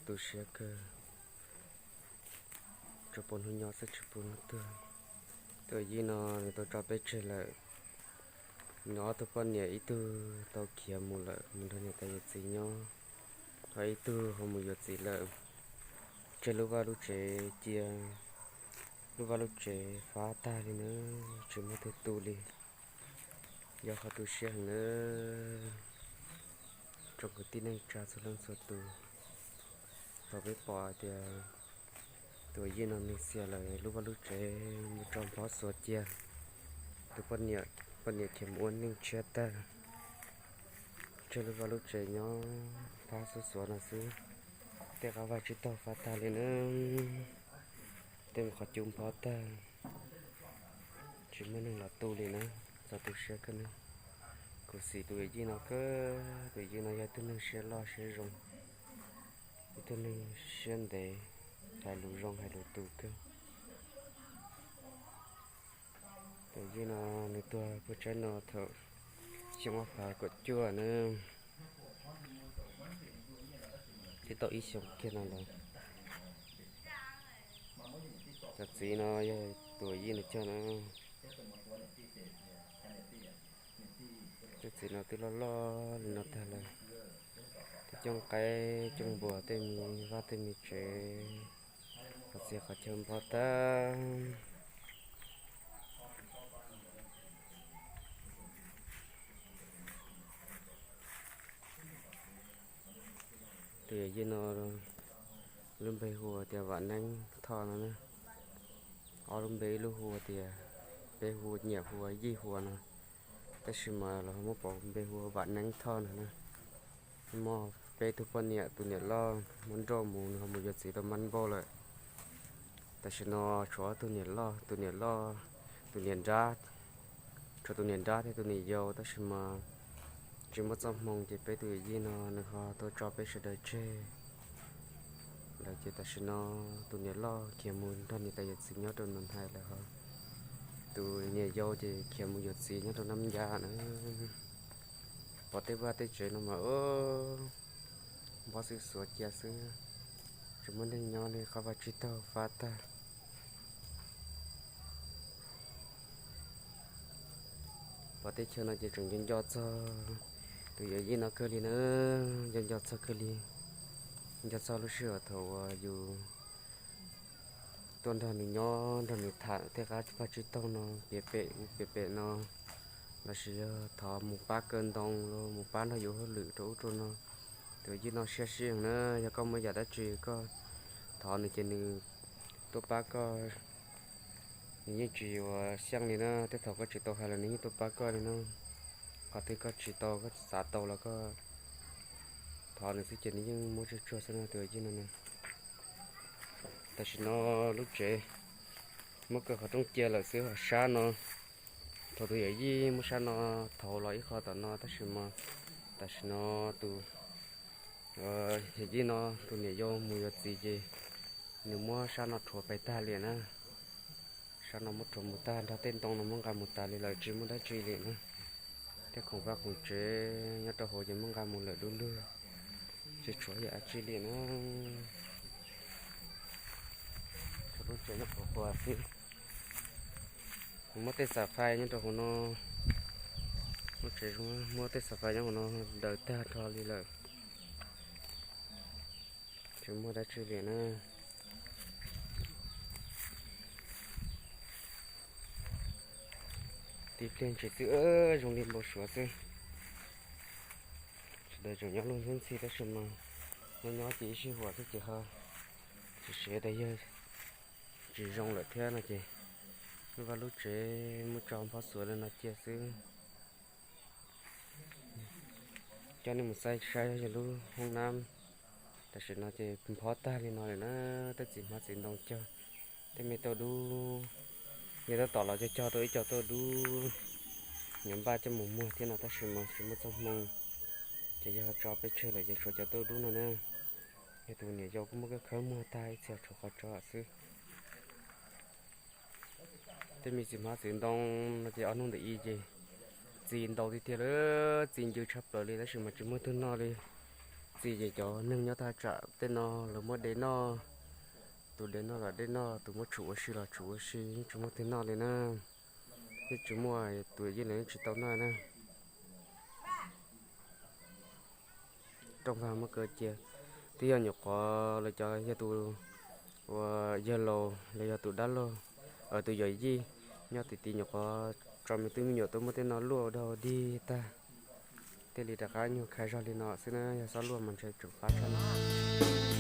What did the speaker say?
Tu siab kawg, tsuas pub hnub nyob xwb tsis pub hnub tuag. Tus yij no nws tau tso peb tseg lawm. Nws ob tug poj niam ib tug tau khiav mus lawm mus nrog niam tais yawm txiv nyob, ho ib tug ho mus yuav txiv lawm. Tseg lub vaj lub tsev cia, lub vaj lub tsev fab tag li na, tsis muaj twg tu li. Yog qhov tu siab heev na, tsoom kwv tij neej tsa txhua leej txhua tus. Thaum peb pom tias tus yij no nws xiam lawm, lub vaj lub tsev mus tso nphob xuav cia, tus poj niam khiav mus ua neej tshiab tag, tseg lub vaj lub tsev nyob tab xuav xuav no xwb. Tej qab vaj tsib taug fab tag li na, tej mus qhov cub nphob tag, tsis muaj neeg los tu li na. Txog tu siab kawg na. Kuv xim tus yij no kawg, tus yij no yog ib tug neeg siab loj siab zoo, ib tug neeg siab ntev, hais lus zoo hais lus tus kawg. Tus yij no nws tuag puag tsaib no thaum xyoo ob phav kaum cuaj na, twb tau ib xyoos kiag no lawm. Cov txiv no yog tus yij no cog na. Cov txiv no twb loj loj li no tag lawm, twb coob qaib coob npua, tej me vaj tej me tsev, qhov txhia qhov chaw nphob tag. Tus yawm yij no lub npe hu ua tias Vam Neeb Thoj no na. Ob lub npe, ib lub hu ua tias, peb hu nyiam hu ua Yij Huas no, tab sis mas los muab pov npe hu ua Vam Neeb Thoj no na. Muaj peb tug poj niam, tus niam loj muab nrauj mus, nws ho mus yuav txiv tau mab npauj lawm. Tam sim no tshuav ob tug niam loj, tus niam loj, tus niam nrab, tshuav tus niam nrab thiab tus niam yau, tab sis mas tsis muaj txoj hmoo ces peb tus yawm yij no nws ho tau tso peb sawv daws tseg lawm. Ces tam sim no tus niam loj khiav mus nrog niam tais yawm txiv nyob rau Nus Hais lawm, ho tus niam yau ces khiav mus yuav txiv nyob rau Nab Ncab na. Pom tej vaj tej tsev no mas nphob xwb, xuav cia xwb, tsis muaj neeg nyob li, qab vaj tsib taug fab tag. Pom teb chaws no ces tseem nco nco txog tus yawm yij no kawg li na, nco nco txog kawg li. Nco txog lub sij hawm thaum uas yus tuaj nrog nws nyob, nrog nws tham tej qab vaj tsib taug no, piav pem ub piav pem no, lossis yog thov mus pab kaw ntoo los mus pab nrog yus hauj lwm rau ub rau no. Tus yij no siab sib heev na, yog koj muaj yam dab tsi koj thov nws ces nws tuaj pab koj. Nws yeej tsis yuav xyeej li na, tej thaum koj tsis tau hais los nws yeej tuaj pab koj li na. Qhov twg koj tsis tau, koj xav tau los koj thov nws xwb ces nws yeej muab tsuag tsuag xwb no, tus yij no na. Tam sim no lub tsev muab kaw qhov rooj cia lawm xwb, ho sab no, thaum tus yawm yij muab sab no thauv los ib qho tom no, tab sis mas tam sim no tus yawm yij no tus niam yau mus yuav txiv ces nws muab sab no rhuav pais tag li na. Sab no muab rhuav mus tag, nrog tej ntoo no muab nqa mus tas li lawm, tsis muaj dab tsi li na. Tej khoom vaj khoom tsev nyob rau hauv ces muab nqa mus lawm dub lug, tsis tshuav yam dab tsi li na. Lub tsev nyob qhuav qhuav xwb. Muab tej xas fais nyob rau hauv no, lub tsev muab tej xas fais nyob hauv no daws tag nrho li lawm, tsis muaj dab tsi li na. Tib pliag ntshis xwb, zoo li npau suav xwb. Sawv daws tseem nyob luag ntxhwb ntxhi tab sis mas nyob nyob ces ib sij huam xwb ces ho tsis sev tas yawg tsis zoo lawm thiab no ces lub vaj lub tsev muab tso nphob xuav li no cia xwb. Coj nej mus saib saib yog lub hoob nab, tam sim no ces nphob tag li no lawm na. Tej txiv hmab txiv ntoo cog, tej me tauj dub, yog tab tom los cog cog tau ib co tauj dub, nyias npaj coj mus muag thiab no tab sis mas tsis muaj txoj hmoo, ces yog tso peb tseg lawm ces tshuav cov tauj dub no na. Yog tus niam yau kuj muab khawb khawb muag tag ib txhia tshuav qhov tso xwb. Tej me txiv hmab txiv ntoo no ces ob hnub ntawm i ces txi ntau tiag tiag lawm, txi ncw tshaj plaws li tab sis mas tsis muaj tug noj li. Txi ces cov neeg nyob thaj tsam tej no lawv muab de noj, tus de noj los de noj, tus muab tshum ua si los tshum ua si, yeej tsis muaj twg noj li na. Yeej tsis muaj tus yeej li, yeej tsis tau noj na. Rooj vag muab kaw cia. Twb yog nyuam qhuav lawv cov yog tus uas yawg laus los yog tus dab laug, tus yawm yij nyob tim tid nyuam qhuav tso me tub me nyuam tuaj muab tej no luaj ua dog ua dig tag, thiaj li rov qab nyuag khav zog li no xwb na. Yog xob luaj mas ntshe tseem qab tshaj no.